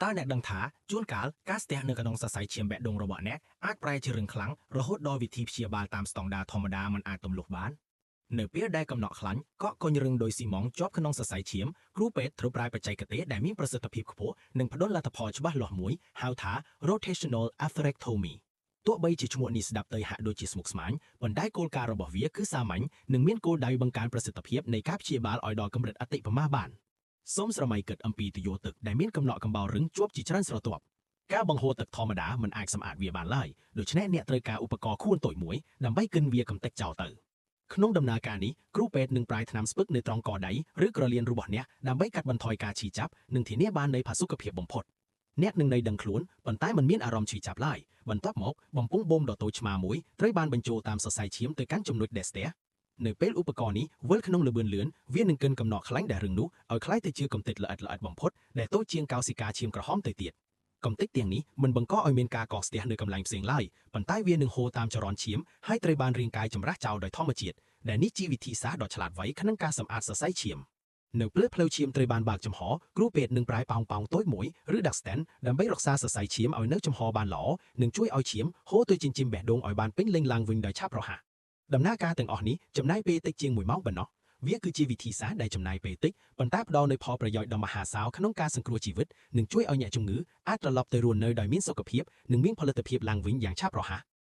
តើអ្នកដឹងថាជួនកាលការស្ទះនៅក្នុងសរសៃឈាមបេះដូងរបស់អ្នកអាចប្រែជារឿងខ្លាំងរហូតដល់វិធីព្យាបាលតាមស្តង់ដារធម្មតាមិនអាចទម្លុះបាននៅពេលដែលកំណកខ្លាញ់កក់កុញរឹងដោយស៊ីម៉ងជាប់ក្នុងសរសៃឈាមគ្រូពេទ្យត្រូវប្រើបច្ចេកទេសដែលមានប្រសិទ្ធភាពខ្ពស់និងផ្ដល់លទ្ធផលច្បាស់លាស់មួយហៅថា rotational atherectomy ទោះបីជាឈ្មោះនេះស្ដាប់ទៅហាក់ដូចជាស្មុគស្មាញប៉ុន្តែគោលការណ៍របស់វាគឺសាមញ្ញនិងមានគោលដៅបង្កើនប្រសិទ្ធភាពនៃការព្យាបាលឲ្យដល់កម្រិតអតិបរមាបានសូមស្រមៃគិតអំពីទុយោទឹកដែលមានកំណកកំបោររឹងជាប់ជាច្រើនស្រទាប់ការបង្ហូរទឹកធម្មតាមិនអាចសម្អាតវាបានឡើយដូច្នេះអ្នកត្រូវការឧបករណ៍ខួនតូចមួយដើម្បីកិនវាកំទេចចោលទៅក្នុងដំណើរការនេះគ្រូពេទ្យនឹងប្រើថ្នាំស្ពឹកនៅត្រង់កដៃឬក្រលៀនរបស់អ្នកដើម្បីកាត់បន្ថយការឈឺចាប់និងធានាបាននូវផាសុកភាពបំផុតអ្នកនឹងនៅដឹងខ្លួនប៉ុន្តែមិនមានអារម្មណ៍ឈឺចាប់ឡើយបន្ទាប់មកបំពង់បូមដ៏តូចឆ្មាមួយត្រូវបានបញ្ចូលតាមសរសៃឈាមទៅកាន់ចំណុចដែលស្ទះនៅពេលឧបករណ៍នេះវិលក្នុងល្បឿនលឿនវានឹងកិនកំណកខ្លាញ់ដែលរឹងនោះឲ្យក្លាយទៅជាកម្ទេចល្អិតៗបំផុតដែលតូចជាងកោសិកាឈាមក្រហមទៅទៀតកម្ទេចទាំងនេះមិនបង្កឲ្យមានការកកស្ទះនៅកន្លែងផ្សេងឡើយប៉ុន្តែវានឹងហូរតាមចរន្តឈាមហើយត្រូវបានរាងកាយចម្រាស់ចោលដោយធម្មជាតិដែលនេះជាវិធីសាស្ត្រដ៏ឆ្លាតវៃក្នុងការសម្អាតសរសៃឈាមនៅពេលផ្លូវឈាមត្រូវបានបើកចំហគ្រូពេទ្យនឹងប្រើប៉ោងប៉ោងតូចមួយឬដាក់ stent ដើម្បីរក្សាសរសៃឈាមឲ្យនៅចំហបានល្អនិងជួយឲ្យឈាមហូរទៅចិញ្ចឹមបេះដូងឲ្យបានពេញលេញឡើងវិញដោយឆាប់រហ័សដំណើរការទាំងអស់នេះចំណាយពេលតិចជាង1ម៉ោងប៉ុណ្ណោះវាគឺជាវិធីសាស្ត្រដែលចំណាយពេលតិចប៉ុន្តែផ្ដល់នូវផលប្រយោជន៍ដ៏មហាសាលក្នុងការសង្គ្រោះជីវិតនិងជួយឲ្យអ្នកជំងឺអាចត្រឡប់ទៅរស់នៅដោយមានសុខភាពនិងមានផលិតភាពឡើងវិញយ៉ាងឆាប់រហ័ស។